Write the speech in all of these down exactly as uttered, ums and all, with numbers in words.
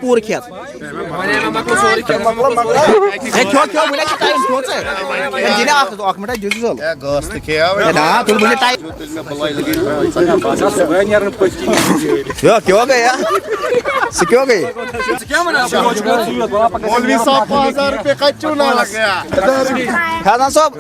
پوٗرٕ کھٮ۪تھ۔ ہے، کھیو، کھیو، وٕنہِ چھُ ٹایم، کھیو ژٕ۔ ہے، دِنہِ اکھ، اکھ مِنٹ، دِ ژٕ ژوٚل۔ ہے، گاسہٕ تہِ کھیٚیاو وۄنۍ۔ ہے، نا، تُل وٕنہِ ٹایم۔ یو، کیوں گیا؟ سُہ کیوں گئی؟ مولوی صاحب، پانٛژھ ہزار رۄپیہِ کَتہِ چھُو نہ لگان؟ فیضان صٲب،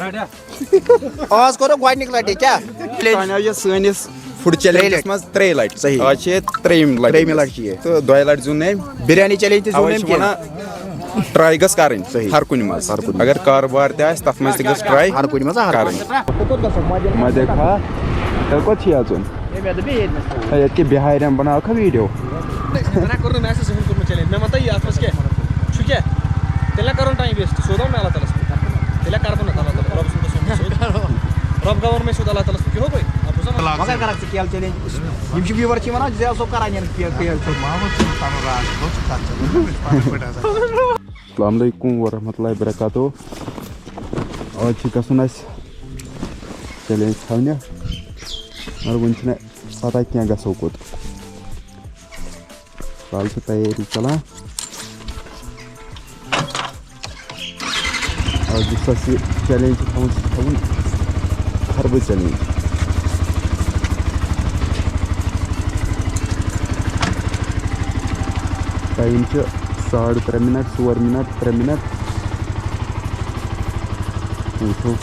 آز کوٚرُکھ گۄڈٕنِکۍ لَٹہِ، کیٛاہ؟ تۄہہِ آو یہِ سٲنِس فُڈ چیلنجَس ترٛیٚیہِ لَٹہِ۔ منٛز ترٛیٚیہِ لَٹہِ۔ صحیح۔ آز چھِ یہِ ترٛیٚیِم لَٹہِ۔ ترٛیٚیِمہِ لَٹہِ چھِ یہِ۔ تہٕ دۄیہِ لَٹہِ زیوٗن أمۍ۔ بِریانی چیلنج تہِ زیوٗن اَوَے أمۍ چھِ کینٛہہ۔ وَنان، ٹراے گٔژھ کَرٕنۍ۔ صحیح۔ ہر کُنہِ منٛز۔ ہر کُنہِ۔ اگر کارٕبار تہِ آسہِ، تَتھ منٛز تہِ گٔژھ ٹراے ہر کُنہِ منٛز، ہر کُنہِ کَرٕنۍ۔ منٛز۔ مےٚ دیکھا، تیٚلہِ کوٚت چھِ یَژُن؟ ہے، مےٚ دوٚپ یہِ ییٚتہِ نَس تھاوو۔ ہے، یَتھ کیٛاہ بِہارٮ۪ن بَناوکھا ویٖڈیو؟ نہ، نہ کوٚر نہٕ مےٚ آسہِ زٕہٕنۍ کوٚرمُت چیلنج۔ مےٚ وَن تہٕ یہِ، اَتھ منٛز کیٛاہ چھُ کیٛاہ؟ تیٚلہِ نہ کَرُن ٹایم ویسٹ، سیوٚد آو مےٚ اللہ تعالیٰ ہَس پٮ۪ٹھ۔ تیٚلہِ نہ کَرٕ بہٕ نہٕ اللہ تعالیٰ، رۄب سُنٛد قسم چھُ سیوٚد۔ رۄب گوٚو مےٚ سیوٚد اللہ تعالیٰ ہَس پٮ۪ٹھ۔ کیٛاہ ہو گوٚو؟ اَتھ بوٗزا وَنان؟ مگر کَرَکھ ژٕ کیل چیلنج؟ یِم چھِ ویٖور چھِ وَنان، زیادٕ سو کَران یَنہٕ کیل، کیل چھُ۔ السلام علیکم ورحمۃ اللہ وبرکاتہ۔ آز چھِ گژھُن اَسہِ چیلنج تھاونہِ، مگر وُنہِ چھُنہٕ پتہ کینٛہہ گژھو کوٚت۔ فی الحال چھِ تیٲری چلان۔ آز یُس اَسہِ یہِ چیلنج چھُ تھاوُن، سُہ چھُ تھاوُن خربٕز چیلنج۔ ٹایم چھُ ساڑٕ ترٛےٚ مِنٹ، ژور مِنٹ، ترٛےٚ مِنٹ۔ وٕچھو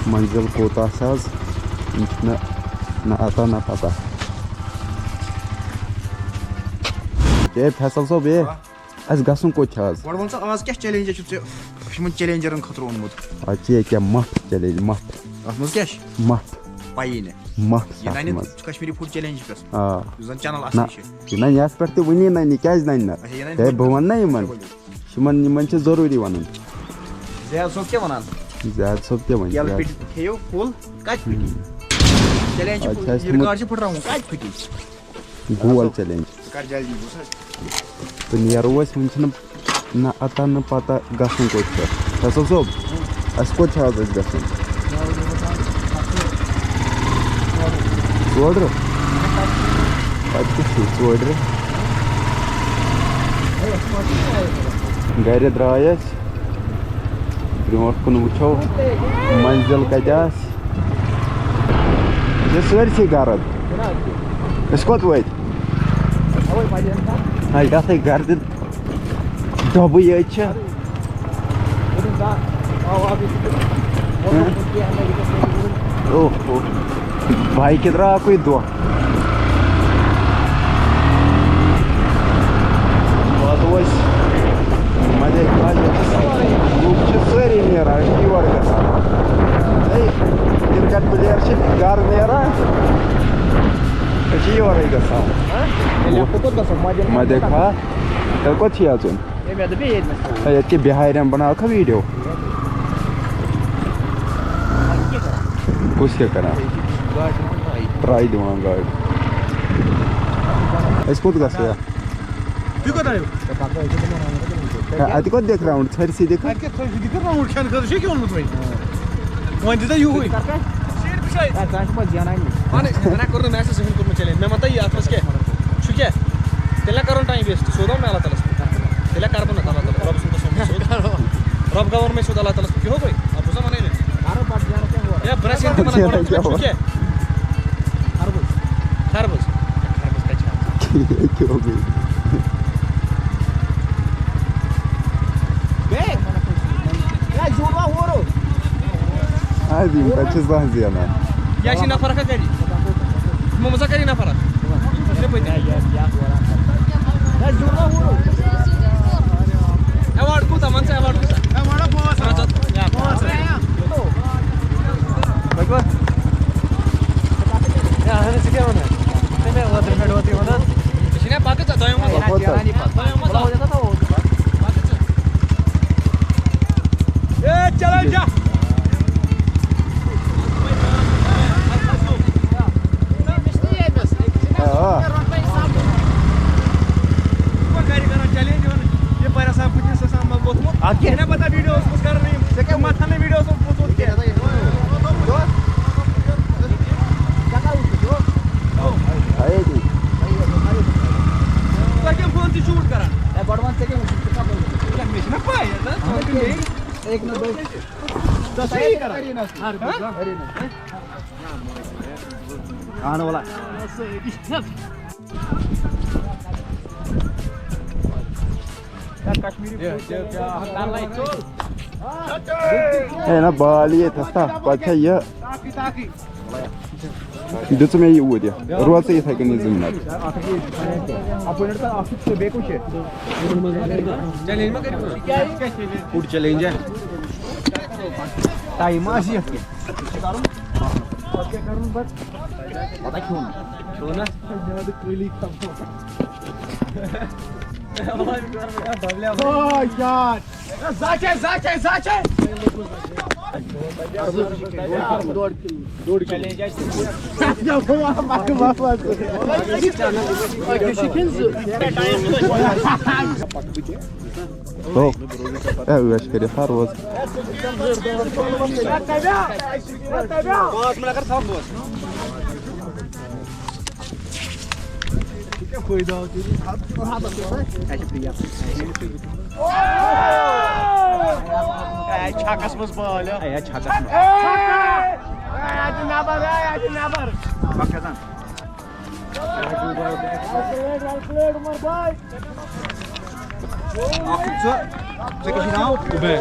منزِل کوٗتاہ چھِ آز۔ یِم چھِنہٕ نہ اَتا نہ پَتا۔ اے فیصل صٲب، اے، اَسہِ گژھُن کوٚت چھُ آز؟ گۄڈٕ وَن ژٕ، آز کیٛاہ چیلنجا چھُ ژےٚ یِمَن چیلنجرَن خٲطرٕ اوٚنمُت؟ آز چھِ ییٚکیٛاہ مَٹھ چیلنج، مَٹھ۔ اَتھ منٛز کیٛاہ چھِ؟ مَٹھ۔ پَیی نہٕ۔ مَٹھ چھِ یہِ اَتھ نَنہِ منٛز۔ کشمیٖری فوڈ چیلنج پٮ۪ٹھ، آ۔ یُس زَن چینل نہ، اَصلی چھِ۔ یہِ نَنہِ یَتھ پٮ۪ٹھ تہِ وٕنی نَنہِ، کیٛازِ نَنہِ نہٕ؟ اچھا، یہِ نَنہِ ہے، بہٕ وَنہٕ نہ یِمَن۔ اچھا، ؤلِو۔ یِمَن، یِمَن چھِ ضروٗری وَنُن۔ زیاد صٲب کیٛاہ وَنان؟ زیاد صٲب کیٛاہ وَنہِ؟ کیلہٕ زیاد۔ پیٖٹۍ کھیٚیِو فُل، کَتہِ پھٕٹی؟ ہُم۔ چیلنج چھِ آز چھِ فُل، اَسہِ یہِ تھوٚمُت ریکارڈ چھِ پھٕٹراوُن، کَتہِ پھٕٹی؟ گول چیلنج۔ کر جلدی، بوز حظ۔ تہٕ نیرو أسۍ، وٕنہِ چھِنہٕ نہ اَتا نہ پَتا گژھُن کوٚت چھُ۔ فیصل صٲب، اَسہِ کوٚت چھُ آز اَسہِ گژھُن؟ ژوڈرٕ؟ اَتہِ کُس چھُ ژوڈرٕ؟ گرِ درٛاے أسۍ، برٛونٛٹھ کُن وٕچھو منزِل کَتہِ آسہِ۔ یہِ چھِ سٲرسٕے گرد۔ أسۍ کوٚت وٲتۍ؟ نہ، یَتھ ہے گردِ ڈَبہٕ یٲتۍ چھِ۔ اوہ، اوہ۔ بایکہِ درٛاو اَکُے دۄہ۔ واتو أسۍ مَدے کھاجہِ۔ لُکھ چھِ سٲری نیران، أسۍ چھِ یور گژھان۔ ہے، کرکٹ پٕلیر چھِ گرٕ نیران، أسۍ چھِ یورَے گژھان۔ مَدے کھا، تیٚلہِ کوٚت چھِ اَژُن؟ ہے، مےٚ دوٚپ یہِ ییٚتہِ نَس تھاوو۔ ہے، ییٚتہِ کہِ بِہارٮ۪ن بَناوکھا ویٖڈیو؟ وۄنۍ کیٛاہ کَرو؟ کُس کیٛاہ کَران؟ یہِ چھِ گاڑِ دِوان ٹرٛاے۔ ٹرٛاے دِوان گاڑِ۔ أسۍ کوٚت گژھو یا؟ تُہۍ کوٚت آیِو؟ ہے، اَتہِ کوٚت دِکھ راوُنٛڈ؟ ژھرِ سۭتۍ دِکھ۔ اَتہِ کیٛاہ تھٲوِو؟ دِکھ راوُنٛڈ کھٮ۪نہٕ خٲطرٕ چھُ یہِ کہِ اوٚنمُت وۄنۍ؟ وۄنۍ دِژ یہِ ہیوٗے۔ کَر پٮ۪ٹھ؟ ہے، کانٛہہ چھُ پَتہٕ زینان یہِ۔ وَن، نہ، نہ، کوٚر نہٕ مےٚ آسہِ زٕہٕنۍ کوٚرمُت چیلنج۔ مےٚ وَن تہٕ یہِ اَتھ منٛز کیٛاہ چھُ کیٛاہ؟ تیٚلہِ نہ کَرُن ٹایم ویسٹ، سیوٚد آو مےٚ اللہ تعالیٰ ہَس پٮ۪ٹھ۔ تیٚلہِ نہ کَرٕ بہٕ نہٕ اللہ تعالیٰ، رۄب سُنٛد قسم چھُ سیوٚد۔ رۄب گوٚو مےٚ سیوٚد اللہ تعالیٰ ہَس پٮ۪ٹھ۔ کیٛاہ ہو گٔے؟ اَتھ بوٗزا وَنَے مےٚ؟ اَرٕ پَتہٕ زینَکھ کیٛاہ ہورٕ؟ ہے، برٛسِن تہِ وَنان، گۄڈٕ وٕچھ، چھُ کیٛاہ؟ خربٕز۔ خربٕز۔ خربٕز کَتہِ چھِ آسان؟ کیٛاہ ہو گٔے؟ بیٚیہِ؟ ہے، زیوٗٹھ ما ہورو؟ آ، یِم کَتہِ چھِ زانٛہہ زینان؟ یا چھِ نفر اکھا گری؟ یِمو منٛز کری نفر اکھ؟ ہے، زیوٗٹھ ما ہورو؟ ایوارڈ کوٗتاہ؟ وَن سا ایوارڈ کوٗتاہ؟ ایوارڈ پانٛژھ ہَتھ۔ پانٛژھ ہَتھ۔ یا پانٛژھ ہَتھ۔ پٔکِو۔ ہے، اَہَن حظ، ژٕ کیٛاہ وَنان؟ ژےٚ مےٚ اوترٕ پٮ۪ٹھ اوترٕ وَنان۔ ژےٚ چھُے نا پَتہٕ ژےٚ دۄیو منٛز؟ ہے، دۄیو منٛز۔ اے، چلو جا۔ آ۔ گرِ کران چیلنج، یِوان یہِ پَرِ آسان بٕتھِس آسان منٛز ووٚتھمُت۔ اَدٕ کیٛاہ؟ چھُنہ پَتہ ویٖڈیو اوسمُت کران یِم۔ ژےٚ کیٛاہ مَتھَن نہٕ ویٖڈیو اوسمُت ووٚتھمُت کینٛہہ۔ اَیے دی۔ تۄہہِ کٔمۍ فون تہِ شوٗٹ کران۔ ہے، گۄڈٕ وَن ژےٚ کیٛاہ وٕچھُتھ؟ ژٕ کَپٲرۍ وٕچھُتھ؟ ہے، مےٚ چھُنہ پَے، ہے، ژٕ وَن تہٕ مےٚ۔ ایک نمبر۔ ژٕ چھُکھ یی کران؟ ہاں؟ اہن ولا۔ ہے نہ، بال ییٚتھَس تھَپھ، پَتہٕ چھےٚ یہِ۔ دِژٕ مےٚ یہِ اوٗرۍ یہِ۔ روز ژٕ یِتھَے کٔنی زٕ مِنَٹ۔ فُڈ چیلنج ہے۔ ٹایم آسہِ یَتھ کینٛہہ۔ پَتہ کھیوٚو نہٕ۔ کھیوٚو نہ؟ Oh, God. تو، اے، عٲش کٔرِتھ ہا روز۔ اے، چھکس منٛز بال، اے، چھکس منٛز۔ اے، اے، اَتہِ نٮ۪بر، اے، اَتہِ نٮ۪بر۔ پکھ کھسان۔ اکھ چھُ، ژےٚ کیٛاہ چھُے ناو؟ عُبید۔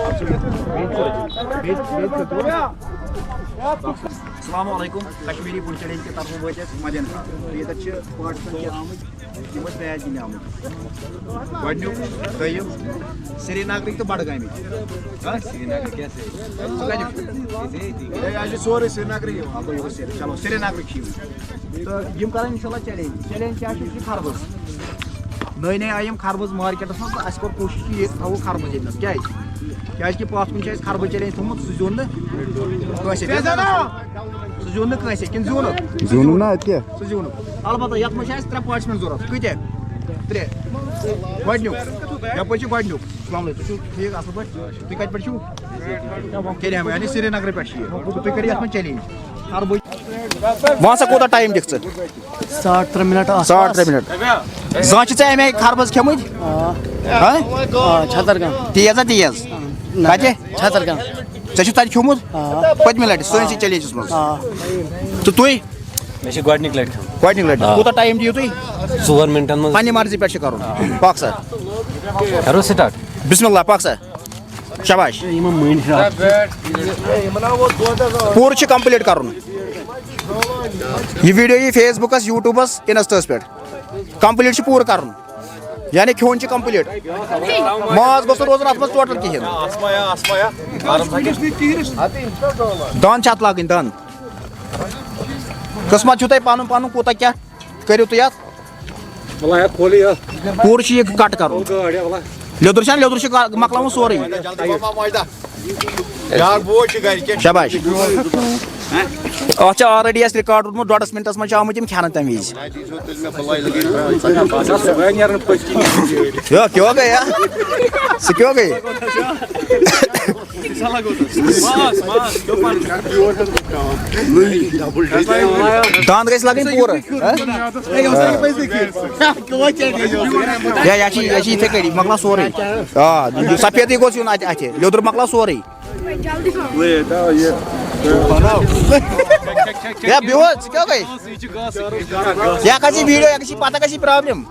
السلام علیکم، کشمیری فوڈ چیلنج کہِ طرفہٕ وٲتۍ أسۍ مدین خان۔ ییٚتٮ۪تھ چھِ پاکستان کہِ آمٕتۍ، یِم ٲسۍ میچ گِنٛدنہِ آمٕتۍ۔ گۄڈٕنیُک، دوٚیِم، سرینگرٕکۍ تہٕ بڈگامٕکۍ۔ ہا؟ سرینگر کیٛاہ سا؟ ژٕ کتیُک چھُکھ؟ ہے، اَسہِ چھِ سورُے سرینگرٕے یِوان۔ اَپٲرۍ یِوان سری-، چلو، سرینگرٕکۍ چھِ یِوان۔ تہٕ یِم کران انشاءاللہ چیلنج۔ چیلنج کیٛاہ چھُ؟ یہِ چھُ خربٕز۔ نٔے نٔے آیہِ یِم خربٕز مارکیٹس منٛز تہٕ اَسہِ کوٚر کوٗشِش کہِ ییٚتہِ تھاوو خربٕز ییٚتہِ نَس۔ کیٛازِ؟ کیٛازِ کہِ پَتھ کُن چھُ اَسہِ خربٕز چیلنج تھوٚومُت، سُہ زیوٗن نہٕ کٲنٛسہِ۔ سُہ زیوٗن نہٕ کٲنٛسہِ، کِنہٕ زیوٗنُکھ؟ زیوٗنُم نا اَتہِ کیٛاہ؟ سُہ زیوٗنُکھ۔ البتہ یَتھ منٛز چھِ اَسہِ ترٛےٚ پارٹسمینٹ ضوٚرَتھ۔ کۭتیٛاہ؟ ترٛےٚ۔ گۄڈٕنیُک۔ یَپٲرۍ چھُ گۄڈٕنیُک۔ السلام علیکم۔ تُہۍ چھِو ٹھیٖک، اَصٕل پٲٹھۍ؟ تُہۍ کَتہِ پٮ۪ٹھ چھِو؟ کیٛاہ ناو؟ یعنی سرینگرٕ پٮ۪ٹھ چھِ یہِ۔ تُہۍ کٔرِو یَتھ منٛز چیلنج۔ خربٕز۔ وۄنۍ سا کوٗتاہ ٹایم دِکھ ژٕ؟ ساڑ ترٛےٚ منٹ آسہٕ ساڑ ترٛےٚ منٹ۔ زانٛہہ چھِ ژےٚ اَمہِ آیہِ خربٕز کھیٚمٕتۍ؟ آ۔ ہاں؟ آ، چھترگام۔ تیز ہا تیز؟ نہ۔ کَتہِ؟ چھترگام۔ ژےٚ چھُ تَتہِ کھیوٚمُت؟ آ۔ پٔتمہِ لَٹہِ سٲنِسٕے چیلنجَس منٛز۔ آ۔ تہٕ تُہۍ؟ مےٚ چھِ گۄڈٕنِچ لَٹہِ کھیوٚمُت۔ گۄڈٕنِچ لَٹہِ۔ آ۔ کوٗتاہ ٹایم دِیِو تُہۍ؟ ژور مِنٹَن منٛز۔ پنٛنہِ مرضی پٮ۪ٹھ چھِ کَرُن۔ پَکھ سا۔ کرو سٹارٹ۔ بسم اللہ، پَکھ سا۔ شاباش۔ پوٗرٕ چھُ کمپلیٖٹ کرُن۔ یہِ ویڈیو یی فیس بُکس، یوٗٹیوٗبس، انسٹاہس پٮ۪ٹھ۔ کمپلیٖٹ چھُ پوٗرٕ کرُن۔ یعنی کھیوٚن چھُ کمپلیٖٹ۔ ماز گوٚژھ نہٕ روزُن اتھ منٛز ٹوٹل کِہیٖنۍ۔ دند چھِ اتھ لاگٕنۍ، دند۔ قٕسمت چھُو تۄہہِ پنُن پنُن، کوٗتاہ کیٛاہ کٔرِو تُہۍ اتھ۔ وَلہٕ ہا، کھولٕے یہِ۔ پوٗرٕ چھُ یہِ کٹ کرُن۔ گٲڑۍ ہا، وَلہٕ۔ لیٚدُر چھَنہٕ، لیٚدُر چھِ کا-، مۄکلاوُن سورُے۔ بیٛاکھ بوے چھُ گرِ، کیٛاہ چھُ؟ شاباش۔ اَتھ چھِ already اَسہِ ریکارڈ روٚٹمُت، ڈۄڈَس مِنٹَس منٛز چھِ آمٕتۍ یِم کھٮ۪نہٕ تَمہِ وِزِ۔ صُبحٲے نیرَن پٔژھۍ کِہیٖنۍ۔ کیوں، کیوں گئے یار؟ سُہ کیوں گئے؟ دند گژھِ لگٕنۍ پوٗرٕ۔ ہہ؟ یا، یا چھِ، یا چھِ یِتھَے کٔنی، مۄکلاو سورُے۔ آ، یہِ سفیدٕے گوٚژھ یُن اَتہِ، اَتھِ۔ لیوٚدُر مۄکلاو سورُے۔ یا بیٚہو، ژٕ کیٛاہ گٔے؟ یا کھژِ ویٖڈیو، یا گژھِ پتہ گژھِ پرابلم۔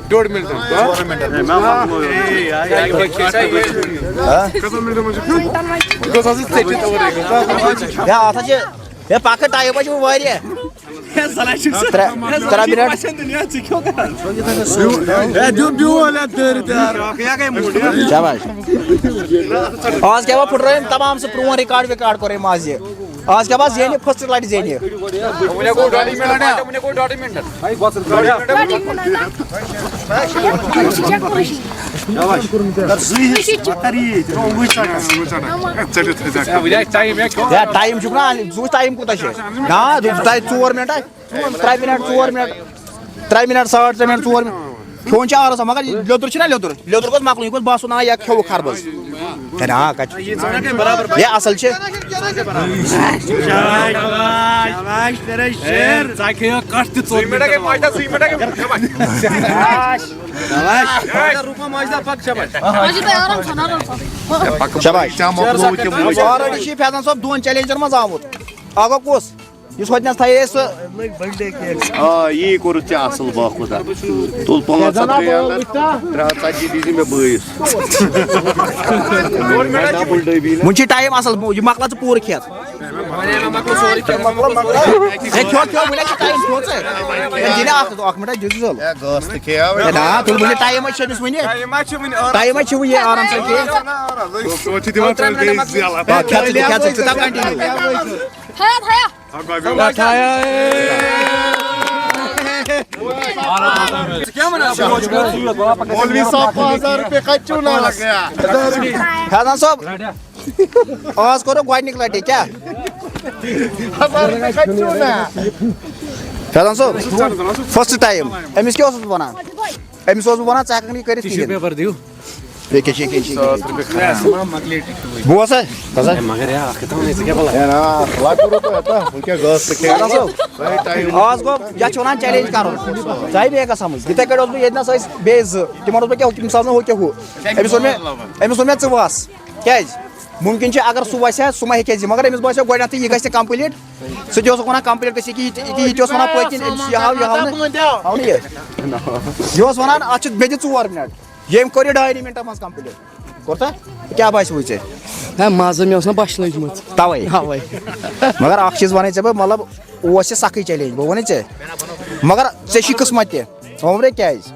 ڈوٚڈ مِنٹ۔ ژورَن مِنٹَن۔ ہہ؟ کٔژَن مِنٹَن منٛز چھُ کھیوٚن؟ یہِ گوٚژھ آسُن ژٔٹِتھ اورَے۔ یا اَتھ حظ چھِ، ہے، پَکھ ٹایم حظ چھُ واریاہ۔ ہے، زَنان چھُکھ ژٕ۔ ترٛےٚ، ترٛےٚ مِنٹ۔ دُنیا ژٕ کھیوٚو کَتھ؟ ہے، دیُن بیول یَتھ دٲرِتھ یار۔ شاباش۔ آز کیٛاہ وۄنۍ پھٕٹرٲیِم تَمام سُہ پرٛون ریکارڈ ویکارڈ کوٚر أمۍ آز یہِ۔ آز کیٛاہ بس زینہِ first لٹہِ زینہِ۔ وُنہِ گوٚو ڈۄڈٕے مِنٹ، وُنہِ گوٚو ڈۄڈٕے مِنٹ۔ یا ٹایم چھُکھ نا، ژٕ وٕچھ ٹایم کوٗتاہ چھُ۔ نا، تۄہہِ ژور مِنٹ ہا۔ ترٛےٚ مِنٹ، ژور مِنٹ۔ ترٛےٚ مِنٹ، ساڑ ترٛےٚ مِنٹ، ژور مِنٹ۔ کھیوٚن چھُ آرام سان، مگر یہِ لیوٚدُر چھُنہ لیوٚدُر، لیوٚدُر گوٚژھ مۄکلُن، یہِ گوٚژھ باسُن، آ، یا کھیوٚو خربٕز۔ ہے نا، کَتہِ چھُ؟ یہِ اَصٕل چھِ۔ شاباش، تیرے شیر۔ ژٕ کھیٚیو کَٹھ تہِ ژوٚٹ۔ ماجہِ تۄہہِ آرام سان، آرام سان۔ شاباش۔ Already چھُ یہِ فیضان صٲب دۄن challengeن منٛز آمُت۔ اَکھ گوٚو کُس؟ یُس ہوٚتنَس تھایے سُہ۔ آ، یی کوٚرُتھ ژےٚ اَصٕل، با خۄدا۔ تُل پانٛژھ ہَتھ رۄپیہِ اَنٛدر، ترٛےٚ ہَتھ ژَتجی دیٖزِ مےٚ بٲیِس۔ وٕنہِ چھُ time اَصٕل، یہِ مۄکلاو ژٕ پوٗرٕ کھٮ۪تھ۔ ہے، کھیوٚو، کھیوٚو، وٕنہِ چھُ time، کھیوٚو ژےٚ۔ ہے، دِنہِ اَکھ، اَکھ minute، دِژ ژٕ ژوٚل۔ ہے، گاسہٕ تہِ کھیٚیاو۔ ہے، نا، تُل، وٕنہِ time چھِ أمِس وٕنہِ۔ Time چھِ وٕنہِ آرام سان کھیٚیِتھ۔ وۄنۍ چھِ دِوان تۄہہِ بیٚیہِ زیلہٕ۔ آ، کھٮ۪تھ ژٕ تہِ، کھٮ۪تھ ژٕ، ژٕ تھاو continue۔ ہیا، ہیا۔ مولوی صاحب، پانٛژھ ہَزار رۄپیہِ کَتہِ چھُو نہٕ لگان؟ فیضان صٲب، آز کوٚرُکھ گۄڈٕنِکۍ لَٹہِ، کیٛاہ؟ ہَزار رۄپیہِ کَتہِ چھُو نہٕ؟ فیضان صٲب، first time، أمِس کیٛاہ اوسُس بہٕ وَنان؟ أمِس اوسُس بہٕ وَنان، ژٕ ہٮ۪کَکھ نہٕ یہِ کٔرِتھ کِہیٖنۍ۔ Paper دِیِو۔ ییٚکیٛاہ چھِ، ییٚکیٛاہ چھِ، ییٚکیٛاہ چھِ۔ بوز سا، بوز سا۔ مگر یا، اَکھ کَتھ وَنَے ژٕ کیٛاہ بَلا؟ ہے نا، لۄکُٹ روٗدُے اَتھ، وۄنۍ کیٛاہ گاسہٕ تہٕ کھیٚیہِ؟ آز گوٚو، یَتھ چھِ وَنان challenge کَرُن۔ ژٕ آیہِ مےٚ کَتھ سَمٕجھ؟ یِتھَے کٔٹھۍ اوسُس بہٕ ییٚتہِ نَس ٲسۍ بیٚیہِ زٕ، تِمَن اوس بہٕ کیٛاہ، تِم سَزَن ہُہ کیٛاہ ہُہ۔ أمِس ووٚن مےٚ، أمِس ووٚن مےٚ، "ژٕ وَس۔" کیٛازِ؟ مُمکِن چھُ اگر سُہ وَسہِ ہا، سُہ ما ہیٚکہِ ہا زِ-، مگر أمِس باسیو گۄڈٕنٮ۪تھٕے یہِ گژھِ نہٕ complete۔ سُہ تہِ اوسُکھ وَنان complete گژھِ، یہِ کہِ یہِ تہِ، یہِ تہِ، یہِ تہِ اوس وَنان پٔتۍ کِنۍ، أمِس یہِ ہاو، یہِ ہاو نہٕ، ہاو نہٕ یہِ۔ یہِ اوس وَنان، اَتھ چھِ مےٚ دِ ژور minute۔ ییٚمۍ کوٚر یہِ ڈاینٕے مِنٹَن منٛز complete۔ کوٚر تہ؟ کیٛاہ باسیوُے ژےٚ؟ ہے، مَزٕ مےٚ اوس نہ بۄچھِ لٔجمٕژ۔ تَوَے۔ اَوَے۔ مگر اَکھ چیٖز وَنَے ژےٚ بہٕ، مطلب، اوس یہِ سَخٕے challenge، بہٕ وَنَے ژےٚ۔ مگر ژےٚ چھی قٕسمَت تہِ۔ عمرے کیٛازِ؟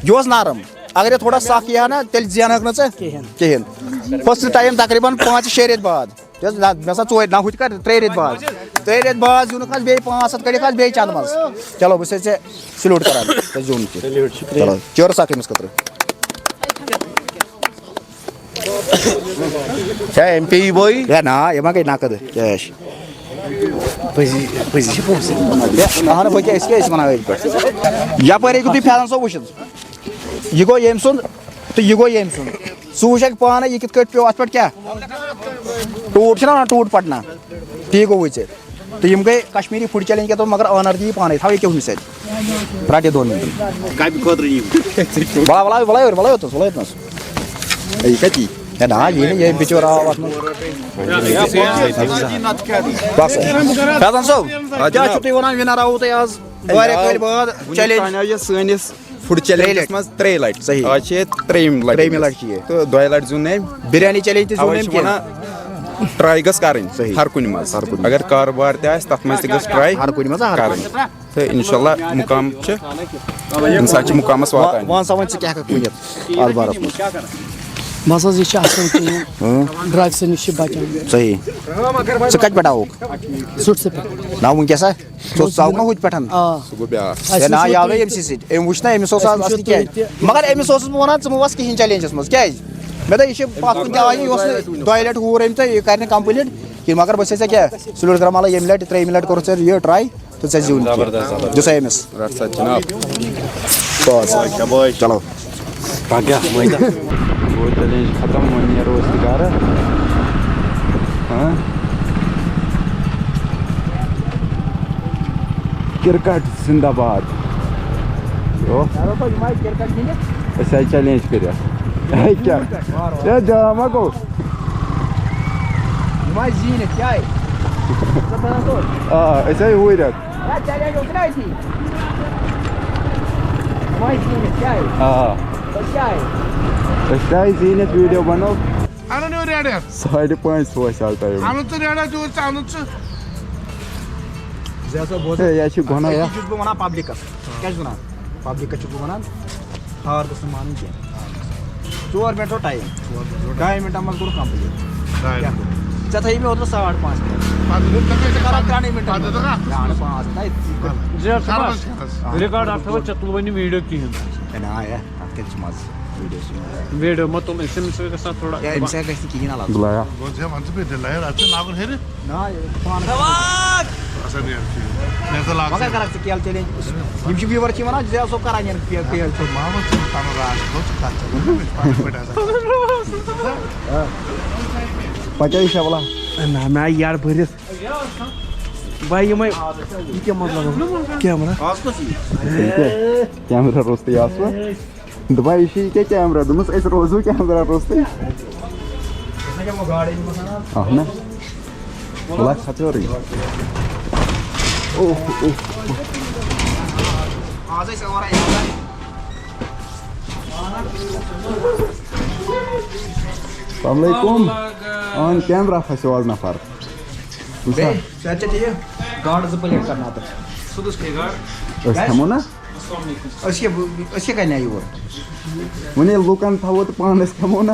یہِ اوس نرم۔ اگر یہِ تھوڑا سخ یی ہا نا، تیٚلہِ زینہٕ ہٲکھ نہٕ ژٕ کِہیٖنۍ۔ کِہیٖنۍ۔ First time تقریٖباً پانٛژِ شےٚ رٮ۪تۍ بعد۔ یہِ اوس نہ، مےٚ سا ژورِ، نہ ہُتہِ کَر ترٛےٚ رٮ۪تۍ بعد۔ ترٛےٚ رٮ۪تۍ بعد زیوٗنُکھ حظ بیٚیہِ پانٛژھ ہَتھ، کٔڑِکھ حظ بیٚیہِ چَندٕ منٛز۔ چلو، بہٕ چھُسے ژےٚ salute کَران، ژےٚ زیوٗن تہِ۔ چلو، cheers اَکھ أمِس خٲطرٕ۔ کیٛاہ أمۍ پیٚیہِ بٲیی؟ ہے نا، یہِ ما گٔے نقد cash؟ پٔزی، پٔزی چھِ پونٛسہٕ۔ ہے، اَہَن، بہٕ کیٛاہ، أسۍ کیٛاہ ٲسۍ وَنان أتھۍ پٮ۪ٹھ؟ یَپٲرۍ ہیٚکِو تُہۍ فیضان صٲب وٕچھِتھ۔ یہِ گوٚو ییٚمۍ سُنٛد تہٕ یہِ گوٚو ییٚمۍ سُنٛد۔ سُہ وٕچھَکھ پانَے یہِ کِتھ کٲٹھۍ پیوٚو اَتھ پٮ۪ٹھ کیٛاہ۔ ٹوٗٹ چھِنہ وَنان، ٹوٗٹ پَٹنا۔ تی گوٚوُے ژےٚ۔ تہٕ یِم گٔے کشمیٖری food challenge کیٛاہ دوٚپ، مگر owner دی پانَے، تھاو ییٚکیٛاہ ہُمہِ سۭتۍ۔ رَٹ یہِ دۄن مِنٹَن۔ کَمہِ خٲطرٕ یِم؟ وَلا، وَلا، وَلا یور، وَلا یوٚتَس، وَلا یوٚتَس۔ یہِ کَتہِ یی؟ ہے نا، یہِ نہٕ، ییٚمۍ بِچور آو اَتھ منٛز۔ بَس۔ فیضان صٲب، کیٛاہ چھُو تُہۍ وَنان، winner آوُ تۄہہِ آز واریاہ کٲلۍ بعد وٕنیُک challenge؟ تام آو یہِ سٲنِس food challengeس منٛز ترٛیٚیہِ لَٹہِ۔ صحیح۔ آز چھِ یہِ ترٛیٚیِم لَٹہِ۔ ترٛیٚیِمہِ لَٹہِ چھِ یہِ۔ تہٕ دۄیہِ لَٹہِ زیوٗن أمۍ۔ بِریانی challenge تہِ زیوٗن اَوَے أمۍ چھِ کینٛہہ۔ وَنان، try گٔژھ کَرٕنۍ صحیح۔ ہر کُنہِ منٛز۔ ہر کُنہِ منٛز۔ اگر کارٕبار تہِ آسہِ، تَتھ منٛز تہِ گٔژھ try ہر کُنہِ منٛز، ہر کُنہِ۔ کَرٕنۍ۔ تہٕ اِنشاءاللہ مُقام چھُ، اِنسان چھُ مُقامَس واتان۔ وَ-، وَن سا وۄنۍ ژٕ کیٛاہ ہٮ۪کَکھ ؤنِتھ اَتھ بارَس منٛز؟ بَس حظ، یہِ چھِ اَصٕل کِہیٖنۍ۔ ہٕم۔ Drugsہٕ نِش چھِ بَچان۔ صحیح۔ ژٕ کَتہِ پٮ۪ٹھ آوُکھ؟ ژُٹھسہٕ پٮ۪ٹھ۔ نہ، وٕنکیٚس ہا؟ ژٕ اوسُکھ ژاوُکھ نہ ہُتہِ پٮ۪ٹھ؟ آ۔ سُہ گوٚو بیٛاکھ۔ اَسہِ ہے نہ، وٕچھ یہِ آو نہ تُہۍ أمۍ سٕے سۭتۍ۔ أمۍ وٕچھ نہ، أمِس اوس آز اَصلی کیٛازِ؟ مگر أمِس اوسُس بہٕ وَنان، ژٕ مہٕ وَس کِہیٖنۍ challengeس منٛز۔ کیٛازِ؟ مےٚ دوٚپ، یہِ چھِ پَتھ کُن تہِ آوان، یہِ اوس نہٕ دۄیہِ لَٹہِ ہوٗر أمۍ تہٕ یہِ کَرِ نہٕ complete کِہیٖنۍ۔ مگر بہٕ چھُسَے ژےٚ کیٛاہ، salute کَران، مطلب، ییٚمہِ لَٹہِ، ترٛیٚیِمہِ لَٹہِ کوٚرُتھ ژےٚ یہِ try۔ تہٕ ژےٚ زیوٗن تہِ۔ زبردست، زبردست۔ دِسا أمِس۔ رَٹ سا جِناب۔ پانٛژھ۔ شاباش۔ چلو۔ پَکھ گوٚو challenge ختم، وۄنۍ نیرو أسۍ تہِ گَرٕ۔ ہاں؟ کرکٹ زندہ باد۔ یو۔ أسۍ آیہِ challenge کٔرِتھ۔ ہے کیٛاہ؟ ہے جان ما گوٚو؟ یِم آیہِ زیٖنِتھ، کیٛاہ آیہِ؟ ژٕ بنان توتہِ؟ آ، أسۍ آیہِ ہُرۍ اَتھ۔ ہے، challenge اوس نہ أتی۔ یِم آیہِ زیٖنِتھ، کیٛاہ آیہِ؟ آ۔ تۄہہِ کیٛاہ آیہِ؟ أسۍ تہِ آیہِ زیٖنِتھ، video بنوو۔ اَنُن یہِ ریڈ۔ ساڑِ پانٛژِ سوچ آو time۔ اَنُن ژٕ ریڈ، تیوٗت ژٕ اَنُن ژٕ۔ زیاد صٲب، بوز ہے، یہِ چھُ گۄناہ، یہِ یہِ۔ چھُس بہٕ وَنان publicس۔ کیٛاہ چھُس وَنان؟ publicس چھُس بہٕ وَنان۔ ہار گوٚژھ نہٕ مانُن کینٛہہ۔ ژور مِنٹ روٗد time۔ ژور مِنٹ روٗد۔ ڈاے مِنٹَن منٛز کوٚرُکھ complete۔ ڈاے کیٛاہ مِنٹ۔ کوٚر؟ ژےٚ تھٲیی مےٚ اوترٕ ساڑ پانٛژھ مِنٹ۔ پَتہٕ دوٚپ ژےٚ مےٚ ژٕ کَران ترٛٮ۪نٕے مِنٹَن پَتہٕ منٛز۔ دوٚپُکھ اَتھ۔ ہے، اَنہٕ پانٛژھ مِنٹ۔ زیاد صٲب، کَرٕ بہٕ کَتھ۔ record اَتھ تھاوو، ژےٚ تُلوٕے نہٕ video کِہیٖنۍ۔ ہے، نہ، ہے، اَتھ کیٛاہ چھُ مَزٕ videoَس منٛز؟ video مہ تُل، أمۍ سٕنٛدِ سۭتۍ گژھِ نا تھوڑا۔ ہے، أمِس سۭتۍ گژھِ نہٕ کِہیٖنۍ علاقہٕ۔ بُلایا۔ گوٚو ژےٚ وَن ژٕ بیٚیہِ دِلایَر، اَتھ چھُ لاگُن ہیٚرِ۔ نہ، یہِ پانہٕ۔ مےٚ زَن لاگ مگر ژٕ۔ کَرَکھ ژٕ کیلہٕ چیلنج۔ یِم چھِ ویور چھِ وَنان زیاد صٲب کَران یِن کیلہٕ کیلہٕ چیلنج۔ محمد چھُنہٕ پَنُن راز، گوٚو ژٕ کَتھ ژےٚ ووٚنُتھ مےٚ چھُ پَنٕنۍ پٲٹھۍ آسان۔ پَچے شَولا۔ نہ مےٚ آیہِ یَڈ بٔرِتھ۔ بہٕ یِمَے۔ یہِ کیٛاہ مطلب؟ کیمرہ۔ کیمرہ روٚستُے آسوٕ۔ دَپان یہِ چھُ یہِ کیٛاہ کیمرہ؟ دوٚپمَس أسۍ روزو کیمرہ روٚستُے۔ اَہَن۔ بہٕ لاگہٕ ہَتھ ہیوٚرُے۔ اوہ، اوہ، اوہ۔ آز ٲسۍ اورے یورے۔ السلام علیکم۔ اہن کیمرہ پھسیو آز نفر۔ وٕچھسا؟ بیٚیہِ، صحت چھا ٹھیٖک؟ گاڈٕ زٕ پلیٹ کرناو تہٕ۔ صُبحس کھے گاڈٕ۔ أسۍ کھٮ۪مو نا؟ السلام علیکم۔ أسۍ کیٛاہ، أسۍ کیٛاہ کرنہِ یور؟ وۄنۍ ییٚلہِ لُکن تھاوو تہٕ پانس کھٮ۪مو نا۔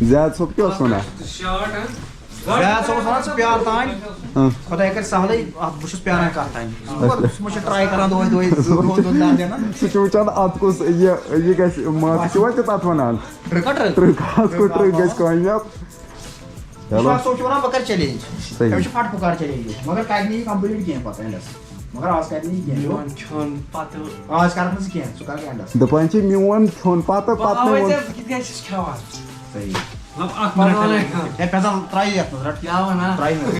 زیاد صٲب کیٛاہ اوس ونان؟ شاٹ، ہاں؟ زیاد صٲب اوس ونان، ژٕ پیار تام۔ ہاں۔ خۄداے کرِ سہلٕے، اتھ بہٕ چھُس پیاران کتھ تام۔ اچھا۔ سُہ ما چھُ ٹراے کران دۄہے دۄہے، زٕ دۄہ دۄن دۄہن دِنن۔ سُہ چھُ وٕچھان اتھ کُس یہِ، یہِ گژھِ، ماٹہِ چھُوا تہِ تتھ ونان؟ ٹرٛک ہا ٹرٛک۔ ٹرٛک، اتھ کوٚت ٹرٛک گژھِ کامیاب؟ چلو۔ وِشواس صٲب چھُ ونان، بہٕ کرٕ چیلنج۔ صحیح۔ أمِس چھُ فٹ فُکار چیلنج دیُتمُت، مگر کرِ نہٕ یہِ کمپلیٖٹ کینٛہہ پتہٕ اینڈس۔ مگر آز کرِ نہٕ یہِ کینٛہہ۔ میون کھیوٚن پتہٕ۔ آز کرکھ نہٕ ژٕ کینٛہہ، ژٕ کرکھ اینڈس۔ دپان چھِ میون کھیوٚن پتہٕ، بہٕ پتہٕ ہاوے میون۔ ژےٚ بہٕ کِتھ کٔنۍ چھُس کھٮ۪وان۔ صحیح۔ مطلب اکھ پتہٕ منٹ وَنَے کَرٕ۔ کانٛہہ۔ ہے، فیضان، ترٛاو یہِ یتھ منٛز، رٹ۔ کیٛاہ وَنان؟ ترٛاو یہِ منٛز۔